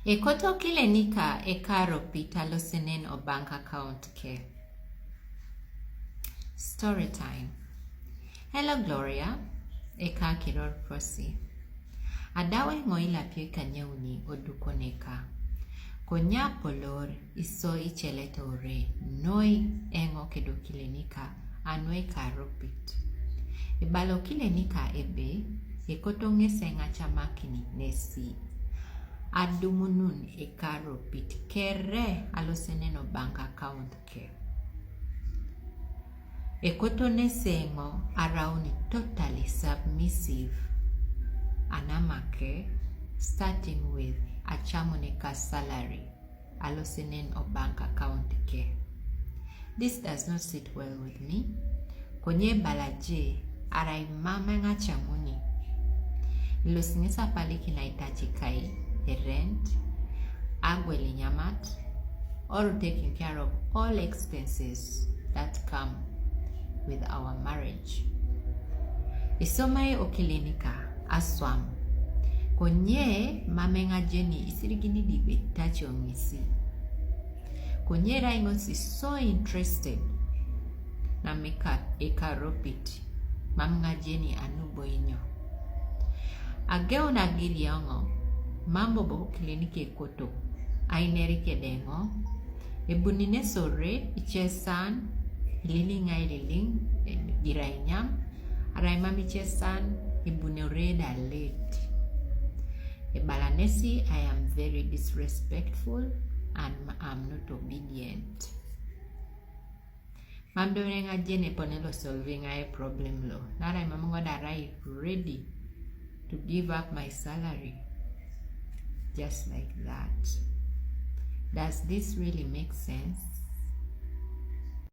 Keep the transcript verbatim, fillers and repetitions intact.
Ekoto kile nika eka ropit alosenen o bank account ke. Story time. Hello Gloria, eka kiror prosi. Adawe ngo ila pio ika nyeuni oduko neka. Konya polor iso ichele tore noi engo kedo kile nika anwe ka ropit. Ibalo kile nika ebe ekoto ng'ese ng'acha makini nesi. Adumunun eka ropit kere alosenen o bank account ke. Ekoto nesengo arauni totally submissive. Anamake, starting with achamune ka salary alosenen o bank account ke. This does not sit well with me. Konye balaje arai mama ng'achamuni. Ilosingi sapali kinaitaji kai, e rent, agweli nyamat, or taking care of all expenses that come with our marriage. Isomae okile nika aswam. Konye mame ng'ajeni isirigini dibe tachi ong'isi. Konye raing'osi so interested na meka eka ropit. Mam ng'ajeni anubo inyo. Ageo na giri ongo. Mambo bo kliniki ekoto. Aineri kedengo. Ebunine sore ichesan. Ililing a ililing. Gira inyam. Arai mam ichesan. Ebunore da late. Ebalanesi, I am very disrespectful and I'm not obedient. Mam done ng'ajeni ponelo solving a problem lo. Nara mam ngoda rai ready to give up my salary. Just like that. Does this really make sense?